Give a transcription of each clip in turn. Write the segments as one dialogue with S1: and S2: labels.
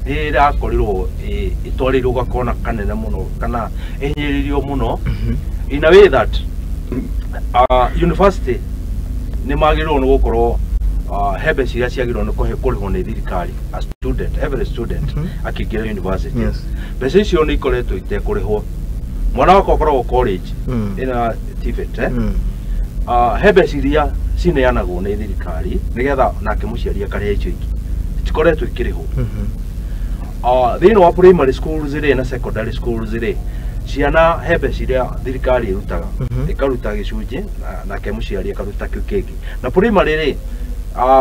S1: Nĩ ĩrakorirwo ĩtwarĩirwo gakona kanene mũno kana ĩhinyĩrĩirio mũno in a way that university nĩ magĩrĩirwo nĩ gũkorwo he mbeca iria ciagĩrĩirwo nĩ kũrĩhwo nĩ thirikari a student, every student akĩingĩra university. Mbeca icio nĩ ikoretwo itekũrĩhwo. Mwana wakwa akoragwo college ĩna TVET, eh? He mbeca iria cineanagwo nĩ thirikari nĩgetha nake mũciari akarĩha icio ingĩ, cikoretwo ikĩrĩhwo. Thĩinĩ wa primary schools rĩ na secondary schools rĩ, ciana he mbeca iria thirikari ĩrutaga, ĩkaruta gĩcunjĩ nake mũciari akaruta kĩu kĩngĩ. Na primary rĩ,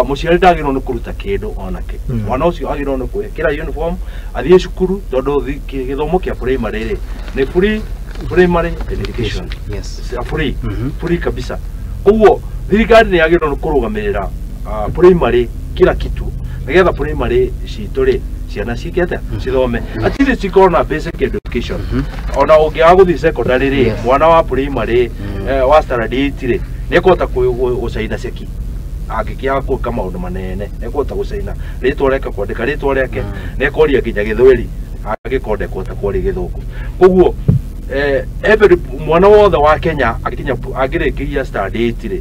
S1: mũciari ndagĩrĩirwo nĩ kũruta kĩndũ onake. Mwana ũcio agĩrĩirwo nĩ gwĩkĩra uniform athiĩ cukuru, tondũ gĩthomo kĩa primary rĩ nĩ free primary education. Free, free kabisa. Koguo thirikari nĩ yagĩrĩirwo nĩ kũrũgamĩrĩra primary kila kitu, nĩgetha primary citũ rĩ ciana cike atĩa? Cithome, at least cikorwo na basic education. Ona ũngĩaga gũthiĩ secondary rĩ, mwana wa primary wa standard 8 rĩ nĩ ekũhota gũcaina ceki. Angĩkĩaga gwĩka maũndũ manene, nĩ ekũhota gũcaina rĩtwa rĩake, kwandĩka rĩtwa rĩake, nĩ ekoria nginya gĩthweri angĩkorwo ndekũhota kwaria gĩthũngũ. Koguo every mwana wothe wa Kenya angĩkinya, angĩrĩkĩria standard 8 rĩ,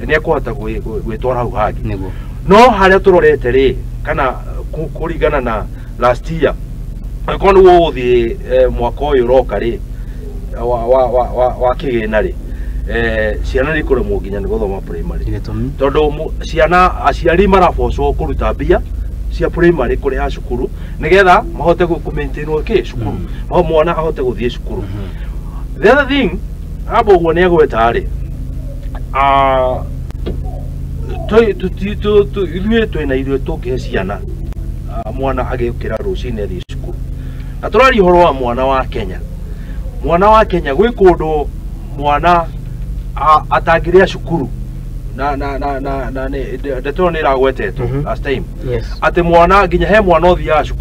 S1: nĩ ekũhota gwĩtwara hau hangĩ. No harĩa tũrorete rĩ, kana kũringana na last year, angĩkorwo nĩguo ũgũthiĩ mwaka ũyũ ũroka rĩ wa kĩgĩna rĩ, ciana nĩ ikũremwo nginya nĩ gũthoma primary.
S2: Gĩtũmi?
S1: Tondũ ciana, aciari marabocwo kũruta mbia cia primary, kũrĩha cukuru nĩgetha mahote kũ maintainwo kĩ cukuru, mwana ahote gũthiĩ cukuru. The other thing amba ũguo nĩ agweta rĩ, ithuĩ twĩna irio tũngĩhe ciana, mwana agĩũkĩra rũcinĩ athiĩ cukuru? Na tũraria ũhoro wa mwana wa Kenya. Mwana wa Kenya gwĩ kũndũ mwana atangĩrĩa cukuru na ndeto ĩyo nĩ ĩragwetetwo last time, atĩ mwana nginya he mwana ũthiaga cukuru.